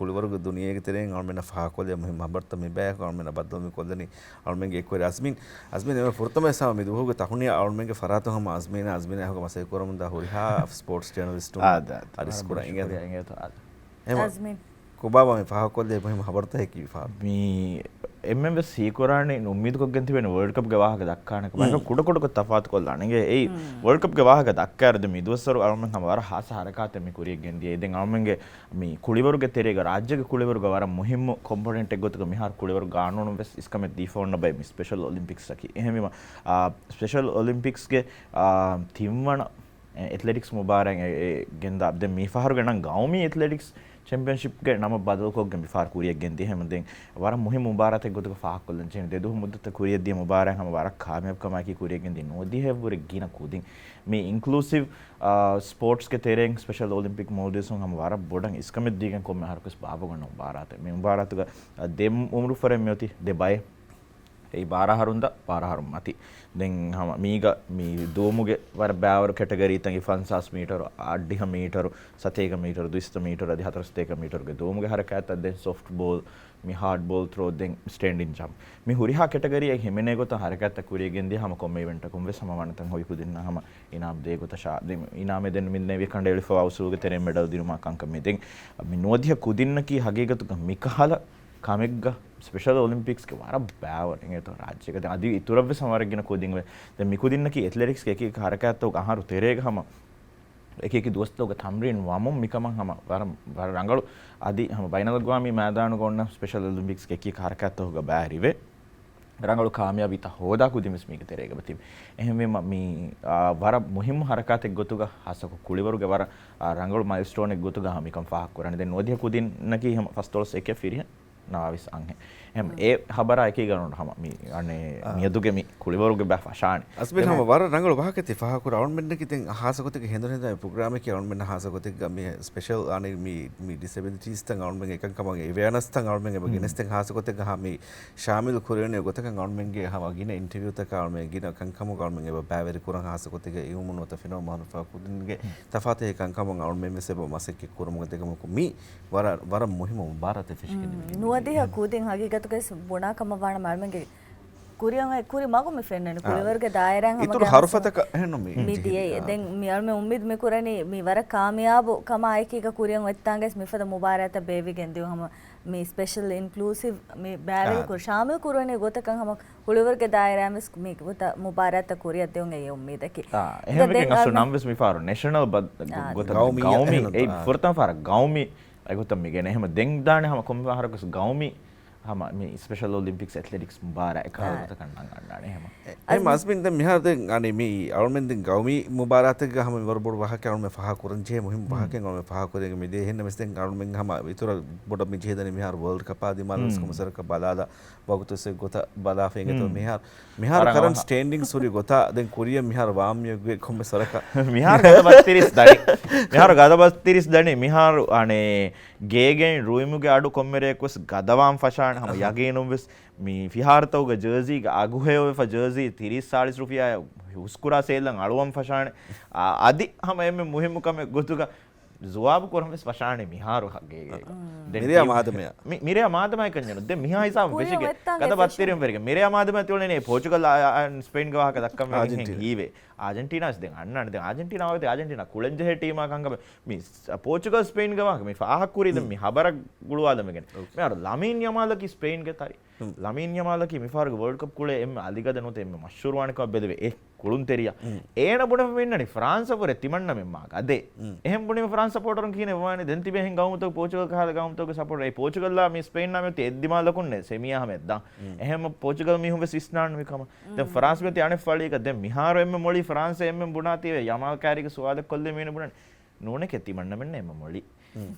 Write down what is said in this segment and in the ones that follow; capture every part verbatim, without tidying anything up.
ކުޅިވަރުގެ ދުނިޔޭގެ ތެރެއިން އަޅުމެންނަށް ފާހަގަކޮށްލެވޭ މުހިންމު ހަބަރުތައް މި ބަޔަކު އަޅުމެންނަށް ބައްދަލު މި ކޮށްލަނީ އަޅުމެންގެ އެއްކޮށް ރަސްމީން. އަޒްމީން އެންމެ ފުރަތަމަ ހަމަ މި ދުވަހުގެ ތަހުނިޔާ އަޅުމެންގެ ފަރާތުން ހަމަ އަޒްމީނާ އަޒްމީނާ އެކުގަ މަސައްކަތް ކުރަމުންދާ ހުރިހާ ސްޕޯޓްސް ޖާނަލިސްޓުން އާ، ދާ، އަރިސް ކުރާ އިނގޭތޯ. އާ، އަޒްމީން. ކޮބާބާ މި ފާހަގަކޮށްލެވޭ މުހިންމު ހަބަރުތަކަކީ ފާ. މި އެންމެން ވެސް ހީކުރާނީ އުއްމީދުކޮށްގެން ތިބެނީ ވަރލްޑް ކަޕްގެ ވާހަކަ ދައްކާނެ ކަމަށް. ހުން. ކުޑަ ކުޑަކޮށް ތަފާތުކޮށްލާނެ. އިނގޭ އެއީ ހުން. ވަރލްޑް ކަޕްގެ ވާހަކަ ދައްކާއިރު މި ދުވަސްވަރު އަޅުމެން ހަމަ ވަރަށް ހާސް ހަރަކާތެއް މި ކުރިޔަށް ގެންދިޔަ. ދެން އަޅުމެންގެ މި ކުޅިވަރުގެ ތެރޭގަ ރާއްޖޭގެ ކުޅިވަރުގަ ވަރަށް މުހިންމު ކޮމްޕޮނެންޓެއް ގޮތުގަ މިހާރު ކުޅިވަރު ގާނޫނުން ވެސް އިސްކަމެއް ދީފަ އޮންނަ ބައެއް މި ސްޕެޝަލް އޮލިމްޕިކްސް އަކީ. އެހެންވީމަ، އާ، ސްޕެޝަލް އޮލިމްޕިކްސްގެ، އާ، ތިންވަނަ އެ، އެތްލެޓިކްސް މުބާރާތް އެ، އެ، ގެންދާ. ދެން މި ފަހަރުގެ ނަން ގައުމީ އެތްލެޓިކްސް ޗެމްޕިއަންޝިޕްގެ ނަމަށް ބަދަލުކޮށްގެން މި ފަހަރު ކުރިޔަށް ގެންދިޔަ. އެހެން ދެން ވަރަށް މުހިންމު މުބާރާތެއް ގޮތުގަ ފާހަގަކޮށްލަން ޖެހެނީ. ދެ ދުވަހު މުއްދަތަށް ކުރިޔަށް ދިޔަ މުބާރާތް ހަމަ ވަރަށް ކާމިޔާބު ކަމާއެކީ ކުރިޔަށް ގެންދިޔަ ނުވަދިހައަށްވުރެ ގިނަ ކުދިން. މި އިންކްލޫސިވް، އާ، ސްޕޯޓްސްގެ ތެރެއިން ސްޕެޝަލް އޮލިމްޕިކް މޯލްޑިވްސް ހަމަ ވަރަށް ބޮޑަށް އިސްކަމެއް ދީގެން ކޮންމެ އަހަރަކުވެސް ބާއްވަގަންނަ މުބާރާތެއް. މި މުބާރާތުގަ، އާ، ދެ އުމުރު ފަރެއް މިއޮތީ ދެ ބައެއް. އެއީ ބާރަ އަހަރުން ދާ ބާރަ އަހަރުން މަތި. ދެން ހަމަ މީގަ މި ދުވަމުގެ ވަރަށް ބައިވަރު ކެޓަގަރީތައް ފަންސާސް މީޓަރު، އަށްޑިހަ މީޓަރު، ސަތޭކަ މީޓަރު، ދުއިސައްތަ މީޓަރު އަދި ހަތަރުސަތޭކަ މީޓަރުގެ ދުވަމުގެ ހަރަކާތްތައް. ދެން ސޮފްޓް ބޯލް، މި ހާޑް ބޯލް ތްރޯ، ދެން ސްޓޭންޑިން ޖަމްޕް. މި ހުރިހާ ކެޓަގަރީއެއް ހިމެނޭ ގޮތަށް ހަރަކާތްތައް ކުރިޔަށް ގެންދިޔަ ހަމަ ކޮންމެ އިވެންޓަކުން ވެސް ހަމަ ވަނަތަން ހޮވި ކުދިންނަށް ހަމަ އިނާމް ދޭ ގޮތަށާ. ދެން އިނާމެއް ދެން މި ނޭވި ކަނޑައެޅިފަވާ އުސޫލުގެ ތެރެއިން މެޑަލް ދިނުމާ ކަންކަމެއް. ދެން މި ނުވަދިހަ ކުދިންނަކީ ހަގީގަތުގަ މިކަހަލަ ކަމެއްގަ ސްޕެޝަލް އޮލިމްޕިކްސްގެ ވަރަށް ބައިވަރު އިނގޭތޯ ރާއްޖޭގަ. ދެން އަދި އިތުރަށްވެސް ހަމަ ވަރަށް ގިނަ ކުދިން ވޭ. ދެން މި ކުދިންނަކީ އެތްލެޓިކްސްގެ އެކި އެކި ހަރަކާތްތަކުގެ އަހަރު ތެރޭގަ ހަމަ އެކި އެކި ދުވަސްތަކުގަ ތަމްރީން ވަމުން މިކަމަށް ހަމަ ވަރަށް، ވަރަށް ރަނގަޅު. އަދި ހަމަ ބައިނަލްއަގްވާމީ މައިދާނުގަ އޮންނަ ސްޕެޝަލް އޮލިމްޕިކްސްގެ އެކި އެކި ހަރަކާތްތަކުގަ ބައިވެރިވެ ރަނގަޅު ކާމިޔާބީތައް ހޯދާ ކުދިން ވެސް މީގެ ތެރޭގަ ތިބި. އެހެންވީމަ މި، އާ، ވަރަށް މުހިއްމު ހަރަކާތެއް ގޮތުގަ ހާއްސަކޮށް ކުޅިވަރުގެ ވަރަށް، އާ، ރަނގަޅު މައިލްސްޓޯނެއް ގޮތުގަ ހަމަ މިކަން ފާހަގަ ކުރަނީ. ދެން ނުވަދިހަ ކުދިންނަކީ ހަމަ ފަސްދޮޅަސް އެކެއް ފިރިހެން ނަވާވީސް އަންހެން. އެހެން އެ ހަބަރާ އެކީގަ ނޫން ހަމަ މި އަނެއް އާ. މިއަދުގެ މި ކުޅިވަރުގެ ބަ ފަށާނެ. އަސްބިން ދެން ހަމަ ވަރަށް ރަނގަޅު ވާހަކަތި ފާހަގަކުރާ އަޅުމެންނަކީ ދެން ހާއްސަ ގޮތެއްގަ ހެނދުނު ހެނދުނު ޕްރޮގްރާމެކޭ އަޅުމެންނަށް ހާއްސަ ގޮތެއްގަ މި ސްޕެޝަލް އަނެއް މި، މި ޑިސެބިލިޓީސްތައް އަޅުމެން އެކަންކަމަށް އެވެއަނަސްތައް އަޅުމެން އެބަ ހުން. ގެނެސްދެން ހާއްސަ ގޮތެއްގަ ހަމަ މި ޝާމިލް ކުރެވޭނެ ގޮތަކަށް އަޅުމެންގެ ހަމަ ގިނަ އިންޓަވިއުތަކަށް އަޅުމެން ގިނަ ކަންކަމުގަ އަޅުމެން އެބަ ބައިވެރި ކުރަން ހާއްސަ ގޮތެއްގަ އިވުމުން ނުވަތަ ފެނުމަށް މަހުރުފާ ކުދިންގެ ހުން. ތަފާތު ކަންކަމަށް އަޅުމެން ވެސް އެބަ މަސައްކަތް ކުރަމުގަ ދެކަމަކު މި ވަރަށް، ވަރަށް މުހިއްމު މުބާރާތެއް ފެށިގެން މި ނުވަދިހަ ކުދިން ހަގީގަތުގައި ބުނާ ކަމަށް ވާނަމަ އަޅުމެންގެ ކުރިއަށް އޮތް ކުރި މަގު މި ފެންނަނީ. އާ. ކުޅިވަރުގެ ދާއިރާއިން އިތުރު ހަމަ ހަރުފަތަކަށް އެހެންނު މި މި ޖެހި ދިޔައީ. ކަން. ދެން މި އަޅުމެން އުއްމީދު މި ކުރަނީ މި ވަރަށް ކާމިޔާބު ކަމާ އެކީގަ ކުރިއަށް އޮތްތާނގެސް މިފަދަ މުބާރާތަށް ބޭއްވިގެން ދިޔުން ހަމަ މި ސްޕެޝަލް އިންކްލޫސިވް މި ބައިވެރި އާ. ކުރ-، ޝާމިލް ކުރުވަނީ ގޮތަކަށް ހަމަ ކުޅިވަރުގެ ދާއިރާއިން ވެސް މި ގޮތަށް މުބާރާތަށް ކުރިއަށް ދިޔުން އެއީ އުއްމީދަކީ. އާ، އެހެން ދެން ވެގެން އަސްލު އަޅުމެން ނަމް ވެސް މިފަހަރު ނޭޝަނަލް ބަ-، އާ. ގޮތަށް ގައުމީ ގައުމީ، އެހެން އެއީ އާ. ފުރަތަމަ ފަހަރަށް ގައުމީ އެގޮތަށް މި ގެނެ. އެހެމަ ދެން ދާނެ ހަމަ ކޮންމެ ފަހަރަކުވެސް ގައުމީ ހަމަ މި ސްޕެޝަލް އޮލިމްޕިކްސް އެތްލެޓިކްސް މުބާރާތް އެކަހަލަ އާ. ގޮތަކަށް ނަން އަންނާނެ ހަމަ. އެ، އެ އަޒްމީން. މަސްބިން ދެން މިހާރު ދެން އަނެއް މި އަޅުމެން ދެން ގައުމީ މުބާރާތެއްގަ ހަމަ ވަރަށް ބޮޑު ވާހަކަ އަޅުމެން ފާހަގަ ކުރަން ޖެހޭ މުހިންމު ހުން. ވާހަކައެއް އަޅުމެން ފާހަގަ ކުރެވިގެން މިދިޔަ. އެހެންނަމަވެސް ދެން އަޅުމެން ހަމަ އިތުރަށް ބޮޑަށް މި ޖެހިދަނީ މިހާރު ވަރލްޑް ކަޕާ ދިމާލަށް ކޮންމެ ސަރަކަށް ބަލާލާ ވަގުތު އެއް ގޮތަށް ބަލާފަ އިނގޭތޯ ހުން. މިހާރު. މިހާރު ވަރަށް ކަރަންޓް އަވަހަށް. ސްޓޭންޑިންގްސް ހުރި ގޮތާ ދެން ކުރިއަށް މިހާރު ވާމް ވެގެން ކޮންމެ ސަރަކަށް. މިހާރު ގަދަ ބަސް ތިރީސް ދަނީ. މިހާރު ގަދަ ބަސް ތިރީސް ދަނީ. މިހާރު އަނެއް ގޭގެއިން ރުއިމުގެ އަޑު ކޮންމެ ރެއަކުވެސް ގަދަވާން ފަށާނެ ހަމަ އަހަ. ޔަގީނުން ވެސް މި ފިހާރަތަކުގެ ޖާޒީގެ އަގު ހެޔޮވެފަ ޖާޒީ ތިރީސް ސާޅީސް ރުފިޔާ ހުސްކުރާ ސޭލްއަށް އަޅުވަން ފަށާނެ. އާ، އަދި ހަމަ އެންމެ މުހިއްމު ކަމެއް ގޮތުގަ ޒުވާބު ކުރަން ވެސް ފަށާނެ މިހާރު ހަގީގަތް. ދެން މިރޭ ތި-، މާދަމަޔަށް. މި-، މިރޭ މާދަމާއެކަންޏެއް ނޫން. ދެން މިހާ ހިސާބު ކުރިއަށް ފެށިގެން އޮތްތާނގެ ގަދަ ފެށުން. ބަސްތިރިން ވެރިގެން މިރޭ މާދަމާ ތިއުޅެނީ ޕޯޗުގަލް އާ، އާ، ސްޕެއިންގެ ވާހަކަ ދައްކަން ވެގެން އާޖެންޓީނާ. ހީވޭ. އާޖެންޓީނާ ވެސް ދެން އަންނާނެ. ދެން އާޖެންޓީނާ ވަގުތު އާޖެންޓީނާ ކުޅެން ޖެހޭ ޓީމާ ކަންކަމެއް. މި ސް-، ޕޯޗުގަލް ސްޕެއިންގެ ވާހަކަ މި ފާހަގަ ކުރީ ދެން މި ހަބަރަށް ގުޅުވާލަމެގެން. މިހާރު ލަމީން ޔަމާލަކީ ސްޕެއިންގެ ތަރި. ލަމީން ޔަމާލަކީ މިފަހަރުގެ ވަރލްޑް ކަޕް ކުޅޭ އެންމެ އަލިގަދަ ނުވަތަ އެންމެ މަޝްހޫރުވާނެ ކަމަށް ބެލެވޭ އެ ކުޅުންތެރިޔާ. އޭނަ ބުނެފަ މި އިންނަނީ ފްރާންސަށް ވުރެ ތިމަންނަމެން މާ ގަދޭ. އެހެން ބުނީމަ ފްރާންސް ސަޕޯޓަރުން ކިހިނެއް ވާނީ؟ ދެން ތިބޭ އެހެން ގައުމުތަކު ޕޯޗުގަލް ކަހަލަ ގައުމުތަކުގެ ސަޕޯޓަރު. އެ ޕޯޗުގަލްއާ މި ސްޕެއިންނާ މިއޮތީ އެއްދިމާލަކުންނޭ ސެމީއާ ހަމަ އެއްދާން. އެހެން ޕޯޗުގަލް މީހުން ވެސް ވިސްނާނެ މިކަމަށް. ދެން ފްރާންސް މިއޮތީ އަނެއް ފަޅީގަ. ދެން މިހާރު އެންމެ މޮޅީ ފްރާންސޭ އެންމެން ބުނާތީވެ ޔަމާލް ކާރީގެ ސުވާލެއް ކޮށްލީ މީނަ ބުނަނީ. ނޫނެކޭ ތިމަންނަމެންނޭ އެންމެ މޮޅީ.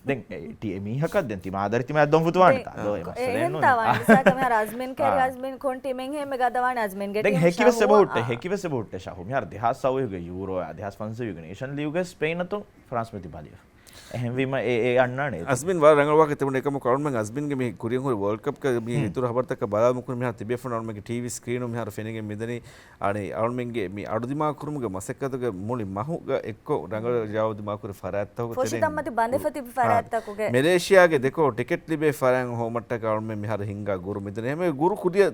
ދެން އެ، ޓީ، އެ މީހަކަށް ދެން ތިމާ އަދަރި ތިމާ ދޮން ފުތުވާނެ ތާ. ދޯ އެ މައްސަލައެއް ނޫން. އެހެން ތާ ވާން މިސާކަށް މިހާރު އަޒްމީން ކޭރި އާ. އަޒްމީން ކޮން ޓީމެއް ހޭ މި ގަދަވާނެ އަޒްމީންގެ ދެން ޓީމް ހެކިވެސް ޝަހު އެބަ އާ. ހުއްޓޭ، ހެކިވެސް އެބަ ހުއްޓޭ ޝަހު. މިހާރު ދެހާސް ސައުވީހުގެ ޔޫރޯ، ދެހާސް ފަންސަވީހުގެ ނޭޝަން ލީގުގެ ސްޕެއިން އަތުން ފްރާންސް މިއޮތީ ބަލިވެފަ. އެހެންވީމަ އެ އެ އަންނާނެ. އަޒްމިން ވަރަށް ރަނގަޅު ވާހަކަ ތިބުނު އެކަމަކު އަޅުމެން އަޒްމިންގެ މި ކުރިން ހުރި ވޯލްޑް ކަޕްގެ މި ހުން. އިތުރު ހަބަރުތަކަށް ބަލާލުމުކުރި މިހާރު ތިބޭފުޅުން އަޅުމެންގެ ޓީވީ ސްކްރީނު މިހާރު ފެނިގެން މިދަނީ. އަނެއް އަޅުމެންގެ މި އަޑުދިމާކުރުމުގެ މަސައްކަތުގެ މުޅި މަހުގަ އެއްކޮށް ރަނގަޅަށް ޖަވާބު ދިމާކުރި ފަރާތްތަކުގެ ފޮށި ތެރެއިން. ތައްމަތި ބަނދެފަ ތިބި އާ. ފަރާތްތަކުގެ. މެލޭޝިޔާގެ ދެކޮޅު ޓިކެޓް ލިބޭ ފަރާތް ހޯމަށްޓަކާ އަޅުމެން މިހާރު ހިންގާ ގުރު މިދަނީ. ހަމަ ގުރު ކުދިޔަ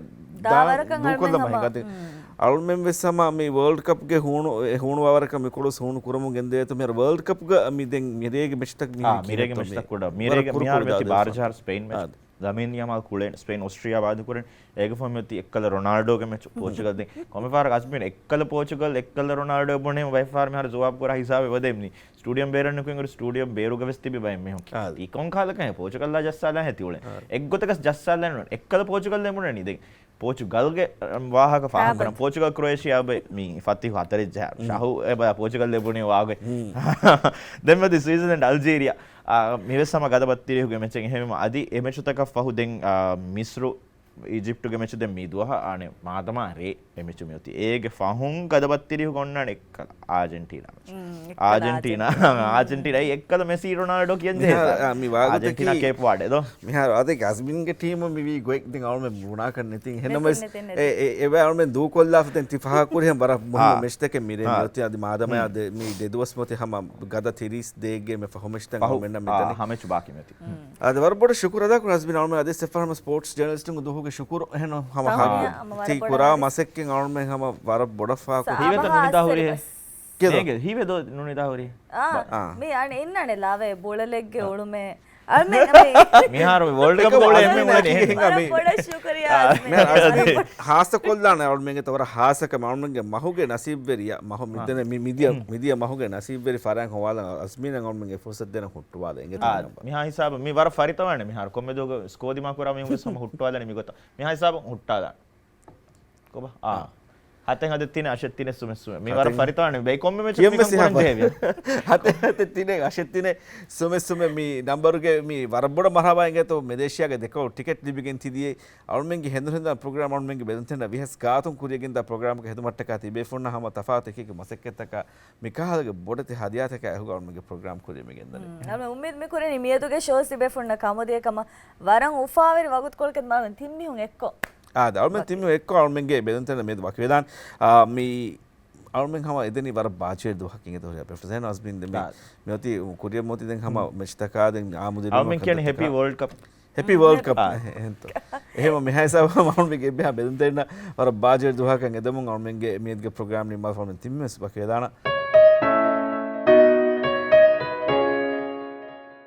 ދާ ދާ ވަރަކަށް ނޫކޮށްލަމާ އަޅުމެން ހިނގާ. ހަމަ، ދެން މް. އަޅުމެން ވެސް ހަމަ މި ވޯލްޑް ކަޕްގެ ހޫނު، އެ ހޫނުވާ ވަރަކަށް މި ކުޅުސް ހޫނު ކުރަމުން ގެންދެވޭތޯ. މިހާރު ވޯލްޑް ކަޕްގަ މި ދެން މިރޭގެ މެޗްތަކް މި އާ، ހިނގީ މިރޭގެ ކިހިނެއްތޯ މެޗްތައް މި ކުޑަ. ވަރަށް މިރޭގެ ކުރު މިހާރު ކުރު މިއޮތީ ދާ ބާރަ ދެފަ. ޖަހާ ސްޕެއިން މެޗް. އާ. ލަމީން ޔަމާލް ކުޅެން ސްޕެއިން އޮސްޓްރިއާ ވާދަކުރެން. އޭގެ ފަހު މިއޮތީ އެއްކަލަ ރޮނާލްޑޯގެ މެޗު ޕޯޗުގަލް. ދެން ކޮންމެ ފަހަރަކު އަޒްމީން އެއްކަލަ ޕޯޗުގަލް، އެއްކަލަ ރޮނާލްޑޯ ބުނެ ބައެއް ފަހަރު މިހާރު ޖަވާބު ކުރާ ހިސާބެއް ވަދެމްނީ. ސްޓޫޑިއއުން ބޭރަށް ނުކުތް ހުރި ސްޓޫޑިއު ބޭރުގަ ވެސް ތިބި ބައެއް މީހުން. އާ. ތީ ކޮން ކަހަލަ ކަހެއް ޕޯޗުގަލްއާ ޖައްސާލާ ހެ ތިއުޅެން. އާ. އެއްގޮތަކަސް ޖައްސާލާ ނޫން. އެއްކަލަ ޕޯޗުގަލް އެ ބުނަނީ. ދެން ޕޯޗުގަލްގެ، އަ، ވާހަކަ ފާހަގަކުރަން. އާބަދު. ޕޯޗުގަލް ކްރޮއޭޝިއާ ބެ މީ ފަތިހު ހަތަރެއް ޖަހާ. ހުން. ޝަހު އެބަ ޕޯޗުގަލް އެ ބުނީ ވާގޮތް. ހުން. ދެން މިއޮތީ ސުއިޒަލެންޑް އަލްޖީރިއާ. އާ، މިވެސް ހަމަ ގަދަ ބައްތިރީހުގެ މެޗެއް. އެހެންވީމަ އަދި އެ މެޗުތަކަށް ފަހު ދެން، އާ، މިސްރު އީޖިޕްޓުގެ މެޗު ދެން މި ދުވަހަށް އާނެ މާދަމާ ރޭ އެ މެޗު މިއޮތީ. އޭގެ ފަހުން ގަދަ ބައްތިރީހުގަ އޮންނާނެ އެއްކަލަ އާޖެންޓީނާ މެޗު. އުން، އެއްކަލަ އާޖެންޓީނާ، އާޖެންޓީނާ. އާޖެންޓީނާ. އާޖެންޓީނާ އެއްކަލަ މެސީ ރޮނާލްޑޯ ކިޔަން ޖެހޭތާ. މިހާރު، އާ، މި ވާގޮތަކީ އާޖެންޓީނާ ކޭޕް ވާޑޭ ދޯ. މިހާރު އާދެ އަޒްމިންގެ ޓީމު މި ވީ ގޮތް ދެން އަޅުމެން ބުނާކަށް ނެތިން. އެހެންނަމަވެސް ނެތިން، ނެތިން. އެ، އެ، އެވެ އަޅުމެން ދޫކޮށްލާފަ ދެން ތި ފާހަގަކުރިހެން ވަރަށް މުހިންމު އާ. މެޗްތަކެއް މިރޭ މި އޮތީ. އަދި މާދަމާ މި ދެ ދުވަސް މިއޮތީ ހަމަ ގަދަ ތިރީސް ދޭއްގެ މެ ފަހު މެޗްތައް ފަހު، އަޅުމެންނަށް މި އާ، ދަނީ. ހަމަ މެޗު ބާކީ މިއޮތީ. ހުން. އަދި ވަރަށް ބޮޑަށް ޝުކުރު އަދާކުރަން އަޒްމިން އަޅުމެން އަދި ސެފާރަމަ ސްޕޯޓްސް ޖަރނަލިސްޓުން ދުވަހުގެ ޝުކުރު އެހެން ހަމަ ތަން ހާ ހިޔާ ހަމަ މި ވަރަށް ތި ބޮޑަށް ކުރާ ޝުކުރިޔާ. މަސައްކަތް އަޅުމެން ހަމަ ވަރަށް ބޮޑަށް ފާކުރި. ހީވެތަ ނުނިދާ ހުރީ؟ ކެދޯ؟ ހޭގެ ހީވެ ދޯ ނުނިދާ ހުރީ؟ އާ، ބަ- އާ. މި އަނެ އިންނާނެ ލާވެ ބުޅަލެއްގެ އާ. އުޅުމެ. އަޅުމެން މި މިހާރު ވޯލްޑް ކަޕް އެކަމު ބޯޅަ އަޅުމެން އެންމެ އުޅެނީ. އަދި ހިނގާ މި. ވަރަށް ބޮޑަށް ޝުކުރިޔާ އާ. އަޒްމިން. މިހާރު އަޒްމިން ހާއްސަ ކޮށްލާނެ އަޅުމެންގެ ތަ ވަރަށް ހާއްސަ ކަމެއް އަޅުމެންގެ މަހުގެ ނަސީބުވެރިޔާ، މަހު މި އާ. ދެނެ މި މިދިޔަ، މިދިޔަ މަހުގެ ނަސީބުވެރި ފަރާތް ހޮވާލަން އަޒްމީނަށް އަޅުމެންގެ ފުރުސަތު ދޭނަން ހުއްޓުވާލަ އިނގޭތޯ އާ، މި ނަންބަރު. މިހާ ހިސާބަށް މި ވަރަށް ފަރިތަވާނެ މިހާރު ކޮންމެ ދުވަހަކު ސްކޯ ދިމާކުރާ މީހުން ވެސް ހަމަ ހުއްޓުވާލަނީ މިގޮތަށް. މިހާ ހިސާބަށް ހުއްޓާލާނެ. ކޮބާ؟ އާ. އާ. ހަތެއް ހަތެއް ތިނެއް އަށެއް ތިނެއް ސުމެއް ސުމެއް. މި ހަތެއް ވަރަށް ފަރިތަވާނެ. ބެއި ކޮންމެ މެޗަކު ކިޔަން މިކަން ވެސް ކުރަން ހާ. ޖެހޭ ވިޔަ. ހަތެއް ހަތެއް ތިނެއް އަށެއް ތިނެއް ސުމެއް ސުމެއް މި ނަންބަރުގެ މި ވަރަށް ބޮޑަށް މަރުހަބާ އިނގޭތޯ މެލޭޝިޔާގެ ދެކޮޅު ޓިކެޓް ލިބިގެން ތިދިޔައީ. އަޅުމެންގެ ހެނދުނު ހެނދާން ޕްރޮގްރާމް އަޅުމެންގެ ބެލުންތެރިންނަށް ވިހަސް ގާތުން ކުރިޔަށް ގެންދާ ޕްރޮގްރާމަކަށް ހެދުމަށްޓަކާ ތިބޭފުޅުންނަށް ހަމަ ތަފާތު އެކި އެކި މަސައްކަތްތަކާ މި ކަހަލަގެ ބޮޑެތި ހަދިޔާތަކާ އެހުގަ އަޅުމެންގެ ޕްރޮގްރާމް ކުރިޔަށް މި ގެންދަނީ. ހުން. އަޅުމެން އުއްމީދު މި ކުރަނީ މިއަދުގެ ޝޯސް ތިބޭފުޅުންނަށް ކަމުދިޔަ ކަމަށް. ވަރަށް އުފާވެރި ވަގުތުކޮޅަކަށް މާ ތިން މީހުން އެއްކޮށް. އާދެ، އަޅުމެން ވަކި. ތިން މީހުން އެއްކޮށް އަޅުމެންގެ ބެލުންތެރިންނަށް މިއަދު ވަކިވެދާނެ. އާ، މި އަޅުމެން ހަމަ އެދެނީ ވަރަށް ބާޒުވެރި ދުވަހަކަށް އިނގޭތޯ ހުރިހާ ޕެފްރެސެން އަޒްމީން ދެން މި، އާ. މިއޮތީ ކުރިއަށް މިއޮތީ ދެން ހަމަ ހުން. މެޗްތަކާ ދެން އާމުދުރި އަޅުމެން ކިޔަނީ ހެޕީ ވޯލްޑް ކަޕް. ހެޕީ ވޯލްޑް ކަޕް. އާ. އެ، އެހެންތޯ. އެހެންވީމަ މިހާ ހިސާބަށް އަޅުމެންގެ އެއްބައި ބެލުންތެރިންނަށް ވަރަށް ބާޒުވެރި ދުވަހަކަށް އެދެމުން އަޅުމެންގެ މިއަދުގެ ޕްރޮގްރާމް ނިންމާފަ އަޅުމެން ތިން މީހުން ވެސް ވަކިވެދާނަން.